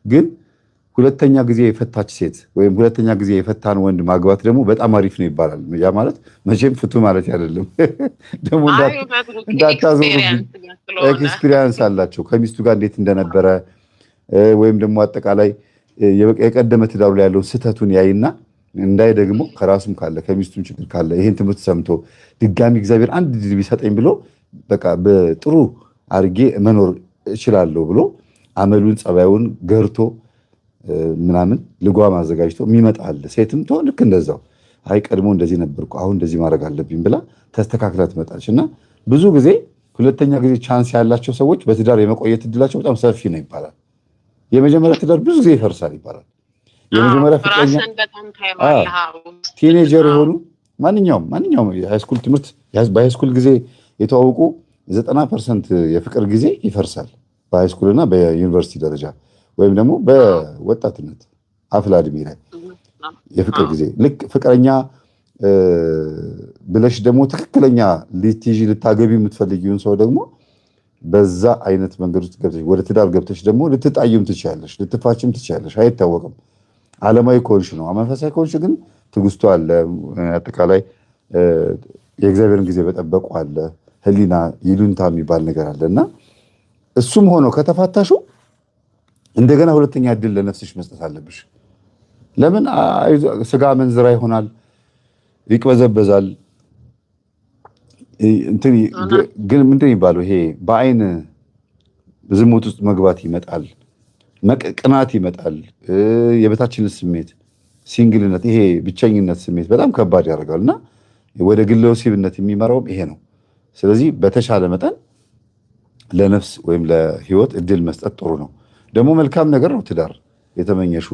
ግን ሁለተኛ ጊዜ የፈታች ሴት ወይም ሁለተኛ ጊዜ የፈታን ወንድ ማግባት ደግሞ በጣም አሪፍ ነው ይባላል። ያ ማለት መቼም ፍቱ ማለት አይደለም። ደግሞ እንዳታዞሩብኝ። Experience አላቸው ከሚስቱ ጋር እንዴት እንደነበረ፣ ወይም ደግሞ አጠቃላይ የቀደመ ትዳሩ ላይ ያለውን ስህተቱን ያይና እንዳይ ደግሞ ከራሱም ካለ ከሚስቱም ችግር ካለ ይሄን ትምህርት ሰምቶ ድጋሚ እግዚአብሔር አንድ ዕድል ቢሰጠኝ ብሎ በቃ በጥሩ አድርጌ መኖር እችላለሁ ብሎ አመሉን ጸባዩን ገርቶ ምናምን ልጓም አዘጋጅቶ የሚመጣ አለ። ሴትም ትሆን ልክ እንደዛው፣ አይ ቀድሞ እንደዚህ ነበርኩ፣ አሁን እንደዚህ ማድረግ አለብኝ ብላ ተስተካክላ ትመጣለች። እና ብዙ ጊዜ ሁለተኛ ጊዜ chance ያላቸው ሰዎች በትዳር የመቆየት እድላቸው በጣም ሰፊ ነው ይባላል። የመጀመሪያ ትዳር ብዙ ጊዜ ይፈርሳል ይባላል። የመጀመሪያ ፍቅረኛ teenager የሆኑ ማንኛውም የ high school ትምህርት በ high school ጊዜ የተዋወቁ 90% የፍቅር ጊዜ ይፈርሳል። በ high school እና በዩኒቨርሲቲ ደረጃ ወይም ደግሞ በወጣትነት አፍላ እድሜ ላይ የፍቅር ጊዜ፣ ልክ ፍቅረኛ ብለሽ ደግሞ ትክክለኛ ልትይዢ ልታገቢ የምትፈልጊውን ሰው ደግሞ በዛ አይነት መንገድ ውስጥ ገብተሽ ወደ ትዳር ገብተሽ ደግሞ ልትጣይም ትችያለሽ፣ ልትፋችም ትችያለሽ። አይታወቅም። ዓለማዊ ከሆንሽ ነው። መንፈሳዊ ከሆንሽ ግን ትዕግስቱ አለ። አጠቃላይ የእግዚአብሔርን ጊዜ በጠበቁ አለ። ሕሊና ይሉንታ የሚባል ነገር አለ። እና እሱም ሆኖ ከተፋታሹ እንደገና ሁለተኛ እድል ለነፍስሽ መስጠት አለብሽ። ለምን ስጋ መንዝራ ይሆናል፣ ይቅበዘበዛል። ግን ምንድን የሚባለው ይሄ በአይን ዝሙት ውስጥ መግባት ይመጣል፣ ቅናት ይመጣል፣ የበታችነት ስሜት፣ single ነት፣ ይሄ ብቸኝነት ስሜት በጣም ከባድ ያደርጋል እና ወደ ግለ ወሲብነት የሚመራውም ይሄ ነው። ስለዚህ በተሻለ መጠን ለነፍስ ወይም ለህይወት እድል መስጠት ጥሩ ነው። ደግሞ መልካም ነገር ነው ትዳር፣ የተመኘሹ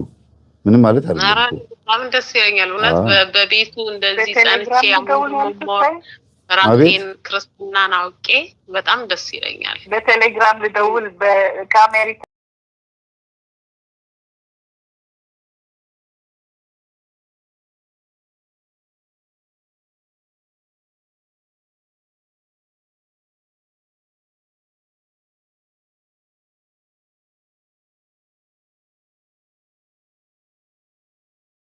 ምንም ማለት አይደለም። በጣም ደስ ይለኛል እውነት በቤቱ እንደዚህ ጸንቼ ራሴን ክርስትናን አውቄ በጣም ደስ ይለኛል። በቴሌግራም ልደውል ከአሜሪካ።